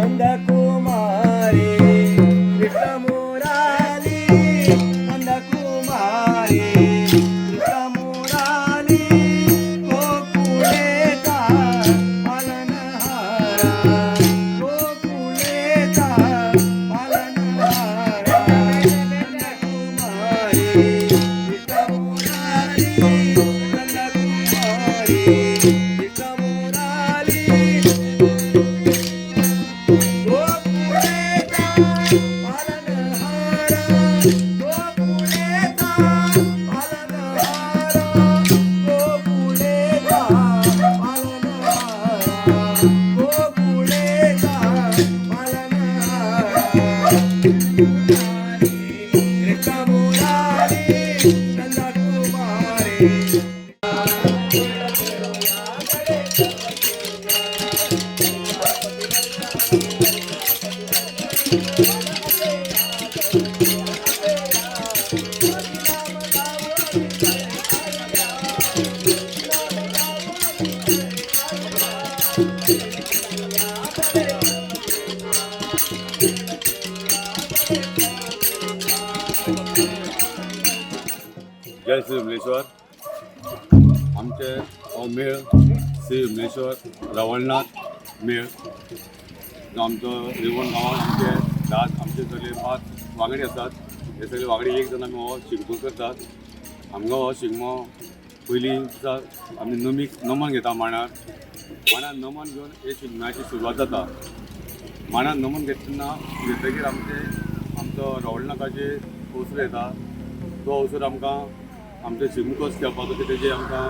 नंदकुमारी कृष्ण मुरारी, नंदकुमारी कृष्ण मुरारी, गोकुलेचा पालनहारा, गोकुलेचा पालनहारा. नंदकुमारी कृष्ण मुरारी, नंदकुमारी कृष्ण मुरारी, गोकुलेचा पालनहारा, गोकुलेचा पालनहारा, गोकुलेचा पालनहारा, गोकुलेचा पालनहारा. कृष्ण मुरारी, नंदकुमारी. जय श्री विमलेश्वर. आमचे हो मेळ श्री विमलेश्वर रवळनाथ मेळ जो आमचो रिवण गांवांत, आमचे 10 आमचे सगळे 5 वांगडी आसात. हे सगळे वांगडी एक जाण आमी हो शिगमो करतात. आमकां हो शिगमो पयलीं दिसा आमी नमीक नमन घेता मांडार. मांडार नमन घेवन हे शिगम्याची सुरवात जाता. मांडार नमन घेता तेन्ना घेतकीर आमचो रवळनाथाचे अवसर येता. तो अवसर आमकां आमचे शिगमो कसो खेळपाचो ते तेजें आमकां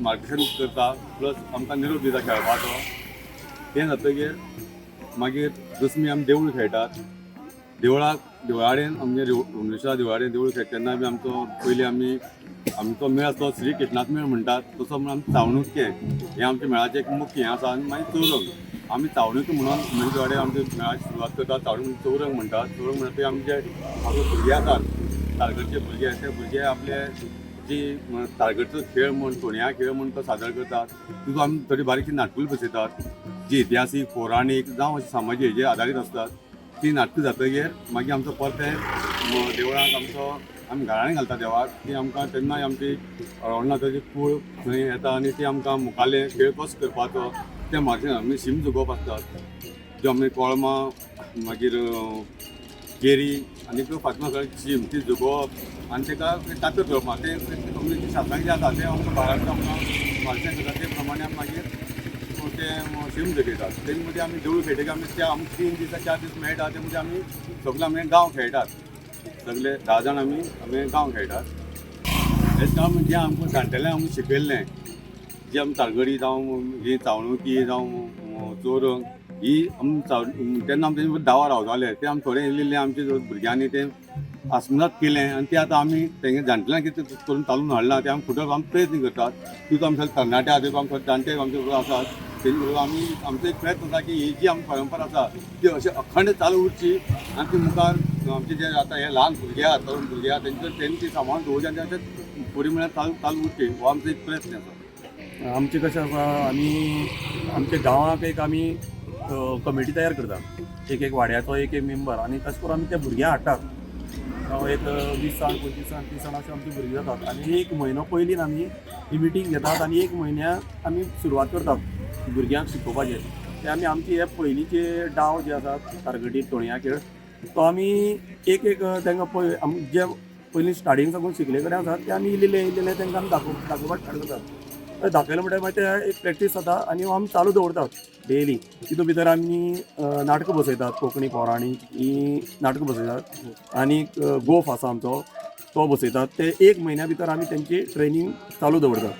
मार्गदर्शन करता, प्लस आमकां निरोप दिता खेळपाचो. तें जातकीर मागीर दसमी आमी देवूळ खेळटात. देवळाक देवळा कडेन आमगे रुमलेश्वरा देवळा कडेन देवूळ खेळटा तेन्ना बी आमचो पयलीं आमी आमचो मेळ आसतो श्री कृष्णात मेळ म्हणटात तसो म्हण आमी चावणुके हें आमच्या मेळाचें एक मुख्य हें आसा. आनी मागीर चौरंग, आमी चावणुके म्हणून देवळा कडेन आमच्या मेळाची सुरवात करतात. चावणुके चौरंग म्हणटात. चौरंग म्हणटा ते आमचे आपले भुरगे आसात, तालगडचे भुरगे, ते भुरगे आपले जी तालगडचो खेळ म्हण तोणया खेळ म्हण तो सादर करतात. तितून आमी थोडी बारीकशी नाटकुली बसयतात जी इतिहासीक, पौराणीक जावं अशें सामाजीक हेजेर आदारीत आसतात. ती नाटकां जातकीर मागीर आमचो परतें देवळाक आमचो आमी गाराणें घालता देवाक. ती आमकां तेन्नाय आमची रवळनाथाची कूळ थंय येता आनी ती आमकां मुखाल्ले खेळ कसो करपाचो तें मातशें आमी शीम जुगोवप आसतात, ज्यो आमी कोळमां, मागीर केरी आनी फातमा शीम ती जुगोवप आनी ताका ताकद घेवप. तें आमचें शास्त्रां जें आसा तें आमकां भारांत आमकां मार्गदर्शन करता. ते प्रमाणे आमी मागीर ते शीम जगयतात. तेजे मदीं आमी देवूळ खेळटकीर आमी त्या आमकां 3 दीस 4 दीस मेळटा. ते मदीं आमी सगळे आमी गांव खेळटात. सगळे 10 जाण आमी आमी गांव खेळटात. हें काम जें आमकां जाणटेल्यान आमकां शिकयल्लें, जी आमी तालगडी जावं ही चावणुकी जावं चोरंग ही आमी तेन्ना आमी तेंचे दावा रावताले. ते आमी थोडें इल्लें इल्लें आमच्या भुरग्यांनी तें आसमनात केलें आनी तें आतां आमी तेंगे जाणटेल्यान कितें करून चालून हाडलां तें आमी फुडें आमी प्रयत्न करतात. तितून आमी सगळे तरणाटे आसा, आमचे जाणटे आमचे बरोबर आसात. तेजे बरोबर आमी आमचो एक प्रयत्न आसा की ही जी आमची परंपरा आसा ती अशी अखंड चालू उरची आनी ती मुखार आमचे जे आतां हे ल्हान भुरगे आहात, तरुण भुरगे आहात, तेंचे तेणी ती सांबाळून दवरची आनी अशें फुडें म्हळ्यार चालू चालू उरची, हो आमचो एक प्रयत्न आसा. आमचें कशें आसा, आमी आमच्या गांवाक एक आमी कमिटी तयार करता, एक एक वाड्याचो एक एक मेंबर, आनी तशें करून आमी त्या भुरग्यांक हाडटात. एक 20 जाण, 25 जाण, 30 जाण अशें आमची भुरगीं जातात आनी एक म्हयनो पयलीं आमी ही मिटींग घेतात आनी एक म्हयन्याक आमी सुरवात करतात भुरग्यांक शिकोवपाचें. ते आमी आमचे हे पयलींचे डाव जे आसात तारगटी तोणया खेळ तो आमी एक एक तांकां पळय आमी जे पयलीं स्टार्टींग साकून शिकले कडेन आसात ते आमी इल्ले इल्ले तांकां आमी दाखोवपाक स्टार्ट करतात. दाखयलें म्हणटकीर मागीर ते एक प्रॅक्टीस जाता आनी आमी चालू दवरतात डेली. तितून भितर आमी नाटकां बसयतात, कोंकणी पौराणीक ही नाटकां बसयतात आनी गोफ आसा आमचो तो बसयतात. ते एक म्हयन्या भितर आमी तेंची ट्रेनींग चालू दवरतात.